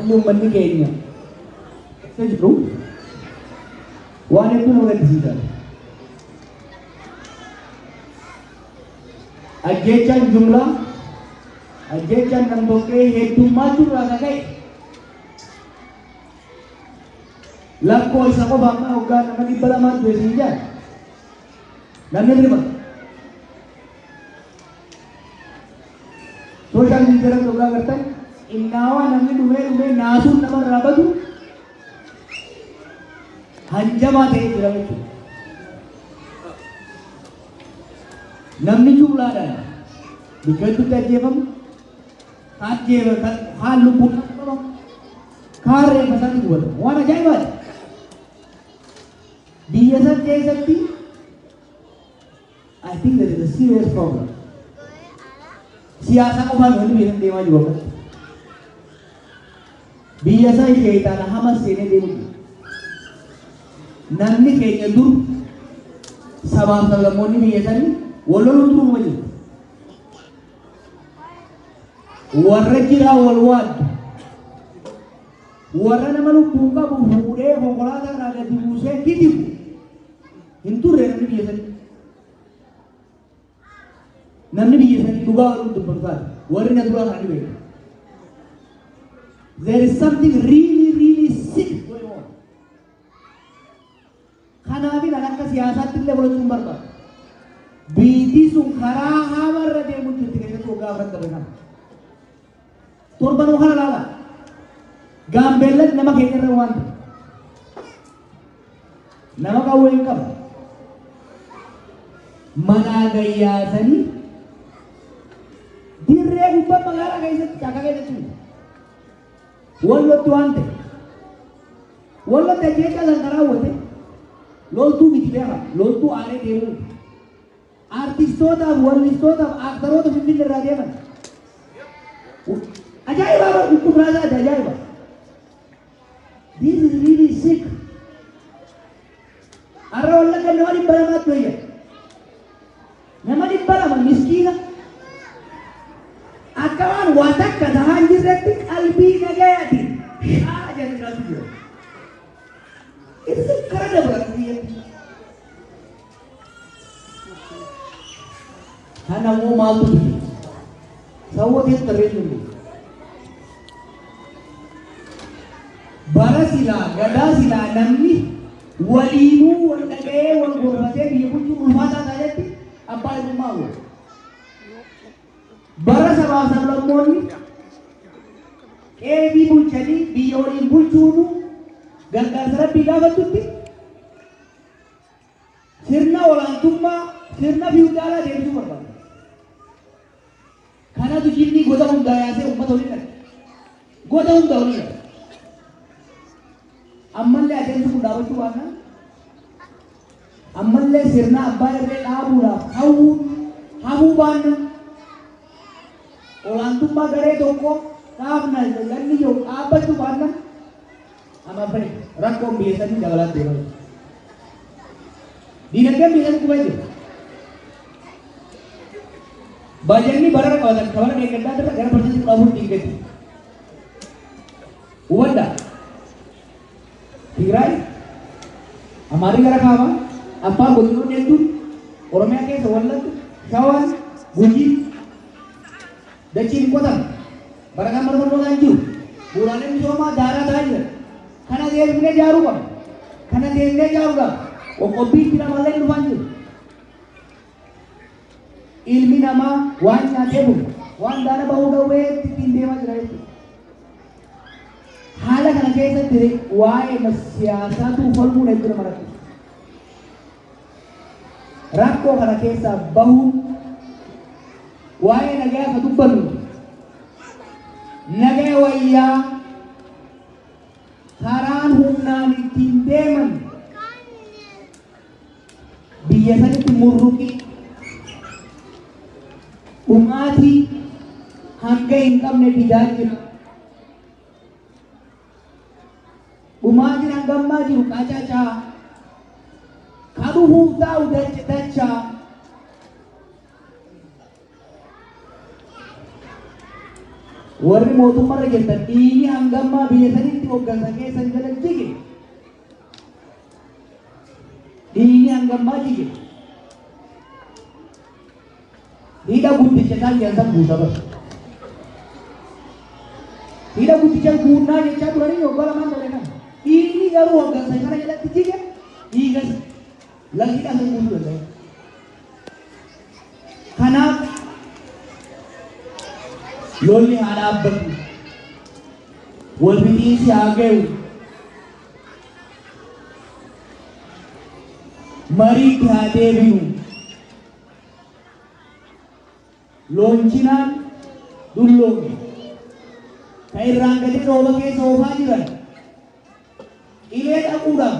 Haalli uummanni keenya keessa jiru waan hedduu nama gaddisiisa. Ajjeechaan jumlaa, ajjeechaan namtokkee heddummaachuu irraa kan ka'e lakkoo isa qofa amma hoggaa nama 200 du'e siin jedhan namni rifata. Sooshaal miidiyaa irratti hoggaa agartan innaawaa namni dhumee dhumee naasuun namarraa badu hanjamaa ta'ee jira jechuudha. Namni jumlaadhaan bakka hedduutti ajjeefamu, kaan lubbuun qabamu, kaan reeffa isaatti gubatamu. Waan ajaa'ibaati. Biyya san keessatti I think there is a serious problem. Siyaasa qofaan wanni biyya san deemaa jiru akkatti. Biyya san sheeyxaana hama seenee deemu jira. Namni keenya dur sabaaf sablammoonni biyya sanii wal loluun duruma jiru. Warra jiraa wal waaddu. Warra nama lubbuun qabu fuudhee konkolaataa irraa gadi buusee kitibu hin turre namni biyya sanii. Namni biyya sanii dhugaa waliin dubbatu taate warri na duraa kana ni beeku. There is something really, really sick going on. Kanaafin an akka siyaasaatti illee fudhachuu hin barbaadu. Biyyi sun karaa hamarra deemu jirti keessattuu waggaa afran darbe kana. Torbanuu kana laala. Gaambeellan nama keenya irra waan ta'e. Nama qawwee hin qabu. Manaa gayyaasanii dirree gubbaa magaalaa keessatti caakkaa keessatti miti. Wallotti waan ta'e. Wallotti ajjeechaa san kan raawwate loltuu miti beekaa. Loltuu aaree deemuu miti. Artistootaaf, wallistootaaf, aktaroota Finfinnee irraa deeman. Ajaa'iba bara dhukkubraa isaati ajaa'iba. This is really sick. Har'a Wallagga nama 200tti wayya. Nama 200 miskiina. Akka waan waa takka tahaa hin jirretti qalbii nagayaatiin shaa jedhanii jiraatu jira. It is incredible biyyatti. Kana immoo maaltu fide? Sababa keessa tarreessuu hin Bara silaa gadaa silaa namni waliinuu wal dhaga'ee wal gorfatee biyya bulchuun ulfaataa taatetti abbaa hirrummaa hawwa. Bara sabaaf sablammoonni qeefii bulchanii biyya waliin bulchuunu gargaarsa rabbii gaafattutti sirna olaantummaa sirna fiwudaalaa deebisuu barbaada. Kanatu jinnii goda hundaa yaasee uummata waliin dhaqe. Goda hundaa waliin dhaqe. Ammallee adeemsi kun dhaabachuu baannaan ammallee sirna abbaa irree dhaabuudhaaf hawwuun hafuu baannaan olaantummaa garee tokko dhaabna yanni jiru dhaabbachuu baannaan amma afraid rakkoon biyya sanii dabalaa deemaa jira. Diinagdeen biyya sanii kufee jira. Baajanni barana qabatan kabara deeggardaa irra gara 14% gadi. Hubadhaa. Tigraay, Amaarri gara kaabaa, Affaar godinoonni hedduun, Oromiyaa keessa Wallagga, Shawaan, Gujii, dachiin hin qotamne. Barataan mana barnootaa hin jiru. Bu'uuraaleen misoomaa daaraa ta'aa jiran. Kana deebifnee ijaaruu qabna. Kana deebinee ijaaruudhaaf qoqqobbiin jira malee dhufaan jiru. Ilmi namaa waan nyaatee bulu, waan daara bahuu dhawwee ittiin deemaa jira jechuudha. Haala kana keessatti waa'ee siyaasaatu falmuun hedduu nama rakkisa. Rakkoo kana keessaa bahuun waa'ee nagaa akka dubbannu nagaa wayyaa karaan humnaan ittiin deeman biyya sanitti murruqii dhumaatii hanga hin qabne fidaa jira. Dhumaatiin hanga ammaa jiru qacacaa ka dhufuuf taa'u dachaa. Warri mootummaarra jirtan dhiigni hangammaa biyya sanitti hooggansa keessan jala jige. Dhiigni hangammaa jige. Hidha guddicha isaan jedhan guuta bara. Hidha guddicha guunnaa jechaa turanii waggaa lamaan dabre kana. Dhiigni garuu hooggansa kana jalatti jige dhiigas hidha san guutuu danda'e. Kanaaf lolli haa dhaabbatu. Wal fixiinsi haa ga'u. Mariitti haa deebinu. Loonchinaan dulloome. Ka irraan gadi rooba keessa oofaa jiran. Qilee dhaquudhaaf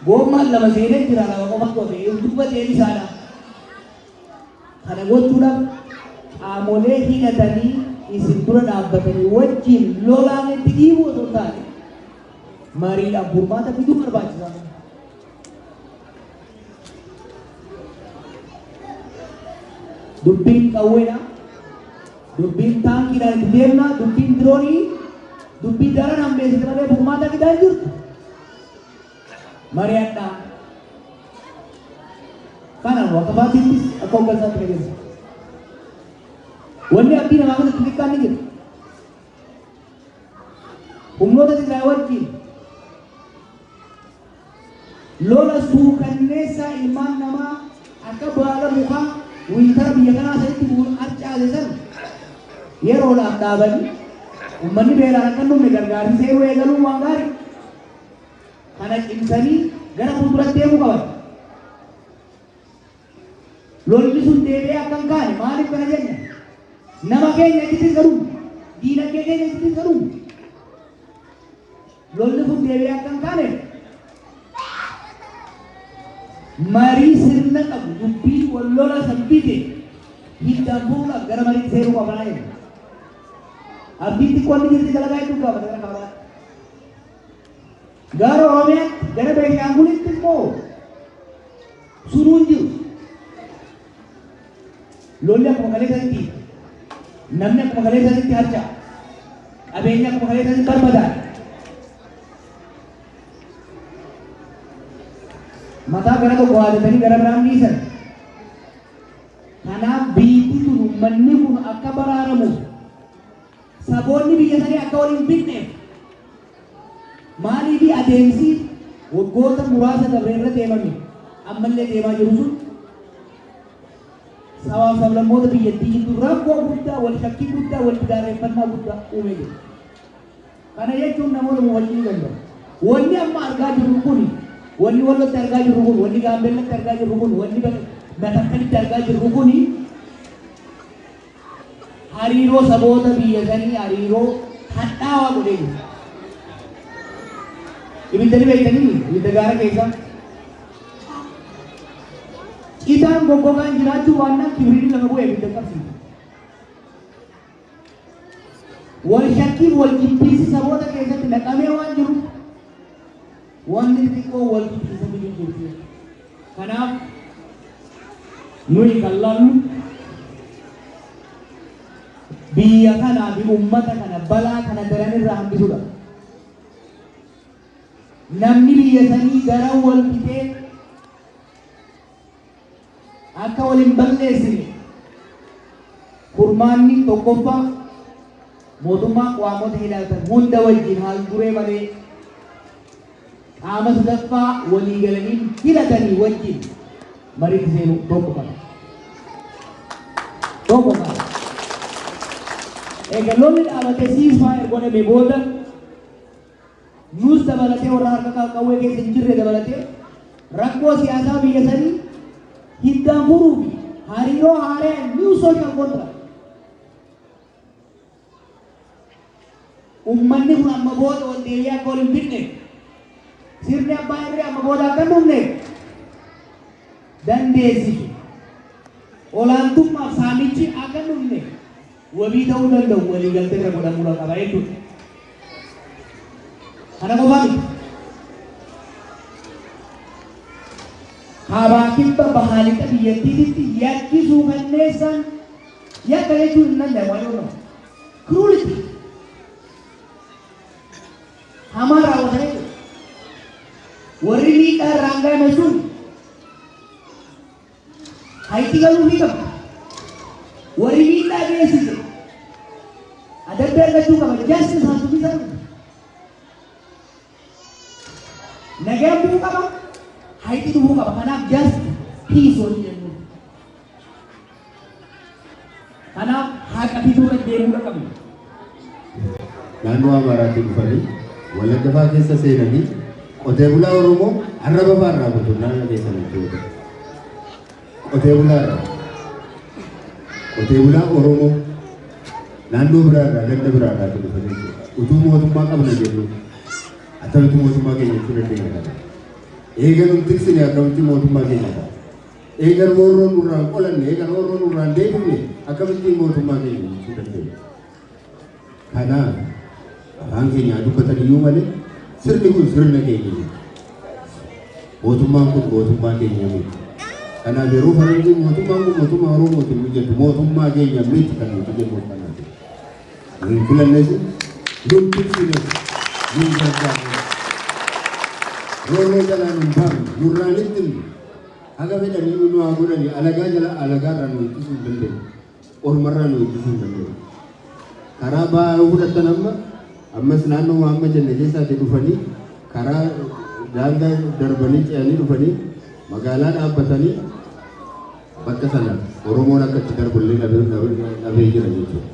goommaan lama seenee jira lama qofatu hafe duuba deebisaadha. Kana gochuudhaaf qaamolee hidhatanii isin dura dhaabbatanii wajjin lolaan itti dhiibuu osoo hin taane mariidhaan furmaata fiduu barbaachisaa. Dubbiin qawweedha. Dubbiin taankiidhaan itti deemna. Dubbiin diroonii dubbii daran hammeessite malee furmaata fidaa hin jirtu. Mari'adhaa. Kanaaf akka paartiittis akka hooggansaatti qajeelcha. Wanni abdii namaa kun itti xiqqaan ni jira. Humnoota Tigraay wajjin lola suukanneessaa ilmaan namaa akka baala mukaa wintara biyya kanaa sanitti harcaase san yeroodhaaf dhaabanii uummanni beelaan akka hin dhumne gargaarsi seenuu eegaluun waan gaarii. Kana cimsanii gara fuulduratti deemuu qaban. Lolli sun deebi'ee akka hin kaane maaliif kana jenna? Nama keenya achittis garuu diinagdee keenya achittis garuu lolli kun deebi'ee akka hin kaane marii sirna qabu dubbii wal lola san bite hiddaan furuudhaaf gara mariitti seenuu qabnaa jenna. Abdiin xiqqoon ni jirti dalagaa hedduu gaafata gara kaabaatti. Gara Oromiyaatti gara Beenshaangulitti immoo sunuu hin jiru. Lolli akkuma kaleessatti namni akkuma kaleessatti harca'a. Qabeenya akkuma kaleessatti barbadaa'e. Mataa gara tokko haadatanii gara biraan dhiisan. Kanaaf biyyi tun uummanni kun akka baraaramuuf saboonni biyya sanii akka waliin fixneef maaliif adeemsi waggoota muraasa dabre irra deemame ammallee deemaa jiru sun sabaaf sablammoota biyyattii gidduu rakkoo guddaa wal shakkii guddaa wal gaarreeffannaa guddaa uumee jira. Kana jechuun namoota mufachuu danda'u. Wanni amma argaa jirru kun, wanni Wallotti argaa jirru kun, wanni Gaambeellatti argaa jirru kun, wanni Matakkalitti argaa jirru kun hariiroo saboota biyya sanii hariiroo hadhaawaa godhee jira. Ibidda ni beektanii ibidda gaara keessa. Citaan goggogaan jiraachuu baannaan kibriin lafa bu'ee ibidda qabsiisa. Wal shakkiin wal jibbiinsi saboota keessatti naqamee waan jiru wanni xixiqqoo wal jibbiinsa fiduu jirti. Kanaaf nuyi kan laallu biyya kanaa fi uummata kana balaa kana daran irraa hambisuudha. Namni biyya sanii daran wal fixee akka wal hin balleessine furmaanni tokkoffaa mootummaa qaamota hidhatan hunda wajjin haal duree malee qaama sadaffaa walii galanii hidhatanii wajjin mariitti seenuu tokko qaba. Tokko qaba. Egaa lolli dhaabatee ceasefire godhame booda nus dabalatee warra harka qawwee keessa hin jirre dabalatee rakkoo siyaasaa biyya sanii hiddaan furuu fi hariiroo haaraa new social contract Uummanni kun amma booda ol deebi'ee akka ol hin fidne sirni abbaa irree amma booda akka hin dhufne dandeessisu. Olaantummaaf saamichi akka hin dhufne wabii ta'uu danda'u waliigaltee irra godhamuu qaba jechuudha. Kana qofaa miti. Kaabaa kibba bahaa lixa biyyattiititti yakki suukanneessaan yakka jechuun hin danda'amu. I don't know. Cruelty hamaa raawwatanii jiru. Warri miidhaa irraan gahame sun hayti galuufii qaba. Warri miidhaa geessise adabbii argachuu qaba. Justice has to be served. Nagaan bu'uu qaba. Hayti dhufuu qaba. Kanaaf just peace waliin jennu. Kanaaf haqa fiduu irra deemuu qabna. Naannoo Amaaraatti dhufanii Wallagga fa'aa keessa seenanii qotee bulaa Oromoo arraba fa'aa irraa kutu naannoo keessa jechuudha. Qotee bulaa irraa. Qotee bulaa Oromoo naannoo biraa irraa ganda biraa irraa dhufanii jechuudha. Utuu mootummaa qabna jennu akkamitti mootummaa keenya jechuu dandeenya kana? Eega nun tiksine akkamitti mootummaa keenya ta'a? Eega roorroo nurraa hin qolanne, eega roorroo nurraa hin deebifne akkamitti mootummaa keenya jechuu dandeenya? Kanaaf afaan keenya dubbatan iyyuu malee sirni kun sirna keenya miti. Mootummaan kun mootummaa keenya miti. Kanaaf yeroo faranjiin mootummaan kun mootummaa Oromooti nu jettu mootummaa keenya miti kan nuti jennu kanaaf. Nu hin filannes, nu hin tiksines, nu hin gargaarres. Roorroo jalaa nu hin baafne, nurraan ittifne. Haga fedhanii nu haa godhani alagaa jala alagaarraa nu ittisuu hin dandeenye. Ormarraa nu ittisuu hin dandeenye. Karaa ba'aa yoo fudhattan amma ammas naannoo amma jenne keessaatii dhufanii karaa daangaa darbanii ce'anii dhufanii magaalaa dhaabbatanii bakka sana Oromoon akka itti darbu illee dhabee jira jechuudha.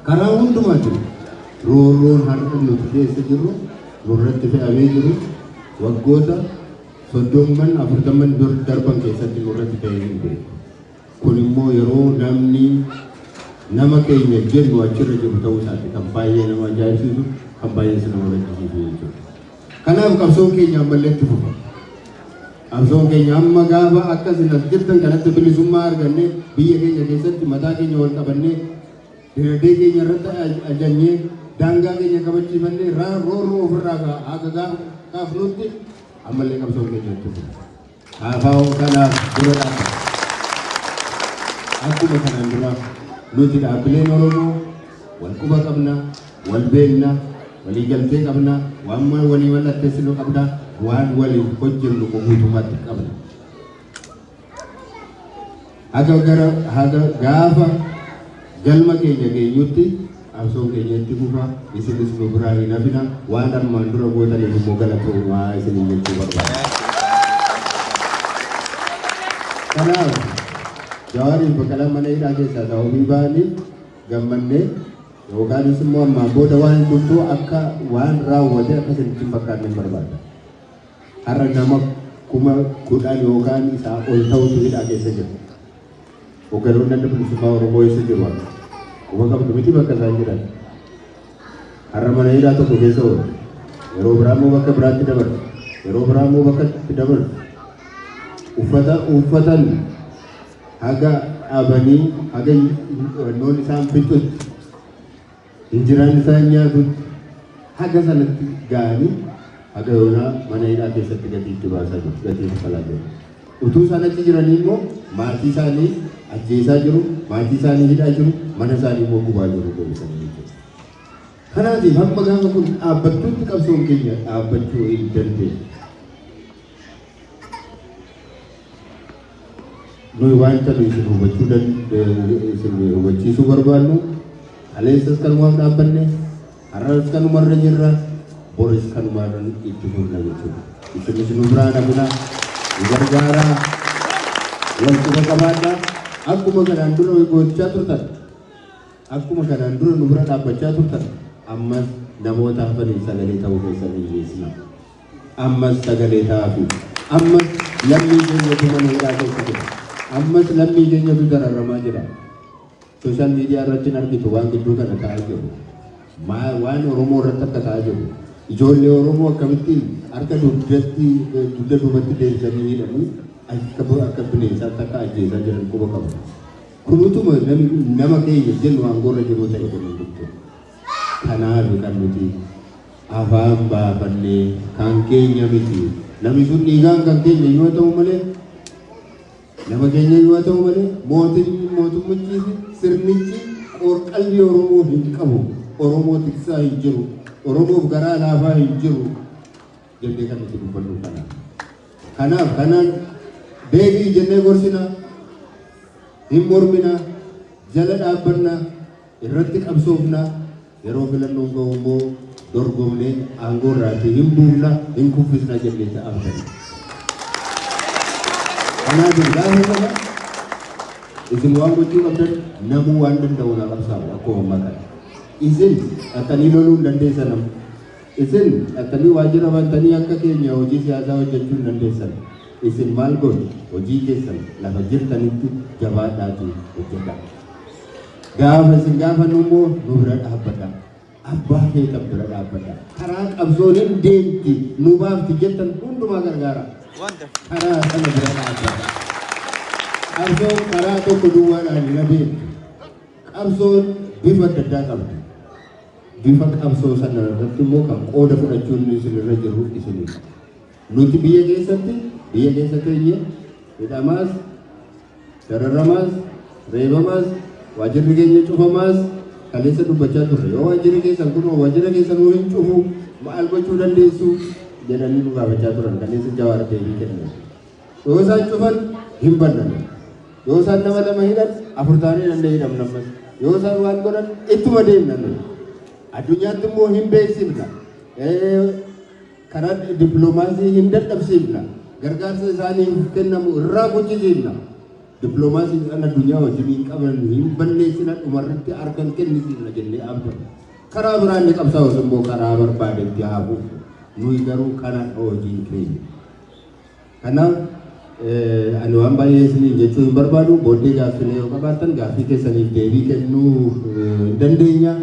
Karaa hundumaatiin roorroon har'a nuti keessa jirru nurratti fe'amee jiru waggoota 30 40 darban keessatti nurratti ta'ee hin beeku. Kun immoo yeroo namni nama keenya jennu achirra jiru ta'uu isaati kan baay'ee nama ajaa'ibsiisu, kan baay'ee nama gaddisiisu jechuudha. Kanaaf qabsoon keenya ammallee itti fufa. Qabsoon keenya amma gaafa akka isin as jirtan kanatti bilisummaa argannee biyya keenya keessatti mataa keenya wal qabannee dinagdee keenya irratti ajajnee daangaa keenya kabachiifannee roorroo ofirraa haga kaafnutti ammallee qabsoon keenya itti fufa. Kaafaa'oo kanaaf dura dhaabbata. Akkuma kanaan dura nuti dhaabbileen Oromoo wal quba qabna, wal beekna, walii galtee qabna, waan walii mallatteessinu qabna, waan waliin hojjennu guutummaatti qabna. Haga gara haga gaafa galma keenya geenyutti qabsoon keenya itti fufa, isinis nu biraa hin hafina, waan armaan dura gootaniif immoo galatoomaa isiniin jechuu barbaada. Kanaaf Jawaariif Baqqalaan mana hidhaa keessaa sababii ba'aniif gammannee yookaanis immoo ammaan booda waan hundumtuu akka waan raawwate akka isinitti hin fakkaanne hin barbaada. Har'a nama 10,000 yookaan isaa ol ta'utu hidhaa keessa jira. Hogganoonni Adda Bilisummaa Oromoo eessa jiru har'a? Quba qabdu miti bakka isaan jiran. Har'a mana hidhaa tokko keessa oolu. Yeroo biraa immoo bakka biraatti dabarsu. Yeroo biraa immoo bakka itti dabarsu. Uffata uffatan haga dhabanii haga wannoon isaan fixutti injiraan isaan nyaatutti haga sanatti ga'anii haga yoonaa mana hidhaa keessatti gatii itti baasaa jiru, gatii kaffalaa jiru. Utuu isaan achi jiranii immoo maatii isaanii ajjeesaa jiru, maatii isaanii hidhaa jiru, mana isaanii immoo gubaa jiru deebisanii jechuudha. Kanaatiif hamma gaafa kun dhaabbattutti qabsoon keenya dhaabbachuu hin dandeenye. Nuyi wanta nuyi isin hubachuu isin hubachiisuu barbaannu kaleessas kanumaaf dhaabbanne, har'as kanumarra jirra, boris kanumarra itti fufna jechuudha. Isinis nu biraa hafina, nu gargaaraa, wal quba qabaadhaa. Akkuma kanaan dura gochaa turtan, akkuma kanaan dura nu bira dhaabbachaa turtan, ammas namoota hafaniif sagalee ta'uu keessan hin dhiisina. Ammas sagalee ta'aafi. Ammas lammii keenyatu mana hidhaa keessa jira. Ammas lammii keenyatu dararamaa jira. Social media irratti hin argitu waan gidduu kana ta'aa jiru. Waan Oromoo irratti akka ta'aa jiru. Ijoollee Oromoo akkamittiin harka dugdatti dugda duubatti deebisanii hidhanii akka bineensaatti akka ajjeesaa jiran quba qabu. Kun utuma nama keenya jennu aangoorra jiru ta'e kun hundumtuu. Kanaaf kan nuti afaan baafannee kan keenya miti. Namni sun dhiigaan kan keenya yoo ta'u malee Nama keenya yoo ta'u malee mootummichii fi sirnichi qorqalbii Oromoo hin qabu. Oromoo tiksaa hin jiru. Oromoof garaa laafaa hin jiru. Jennee kan nuti dubbannu kana. Kanaaf kanaan deebii jennee gorsina, hin mormina, jala dhaabbanna, irratti qabsoofna, yeroo filannoon ga'u immoo dorgomnee aangoo irraatii hin buufna, hin kuffisna jennee abdanna. Kanaaf gaafa sana isin waan gochuu qabdan, namuu waan danda'u na qabsaa'u akkuma ammaa kana. Isin dhattanii loluu hin dandeessan amma. Isin dhattanii waajjira bantanii akka keenya hojii siyaasaa hojjechuu hin dandeessan. Isin maal gootu? Hojii keessan lafa jirtanitti jabaadhaatii hojjedhaa. Gaafa isin gaafannu immoo nu bira dhaabbadhaa. Abbaa feetan bira dhaabbadhaa. Karaa qabsoon hin deemti nu baafti jettan hundumaa gargaara. Karaa sana bira dhaabbadhaa. Qabsoon karaa tokko duwwaadhaan hin adeemtu. Qabsoon bifa adda addaa qabdi. Bifa qabsoo sana irratti immoo kan qooda fudhachuun isin irra jiru isinidha. Nuti biyya keessatti, biyya keessa teenye hidhamaas, dararamaas, reebamaas, waajjirri keenya cufamaas kaleessa dubbachaa turre. Yoo waajjirri keessan kun waajjira keessan nuu hin cufu, maal gochuu dandeessu jedhanii nu gaafachaa turan, kaleessa Jawaar deebii kenne. Yoo isaan cufan hin bannan. Yoo isaan nama lama hidhan, afur taanee danda'e hidhamna ammas. Yoo isaan waan godhan ittuma deemna nuyi. Addunyaatti immoo hin beeksifna. Karaa dippiloomaasii hin dadhabsiifna. Gargaarsa isaaniif kennamu irraa guchisiifna. Dippiloomaasii isaan addunyaa wajjin hin qaban hin balleessina, dhumarratti harkan kennisiifna jennee abdanna. Karaa biraan ni qabsaa'us immoo karaa barbaadetti haa fufu. Nuyi garuu kana hojiin keenya. Kanaaf ani waan baay'ee isiniin jechuu hin barbaadu. Booddee gaaffilee yoo qabaattan gaaffii keessaniif deebii kennuu hin dandeenya.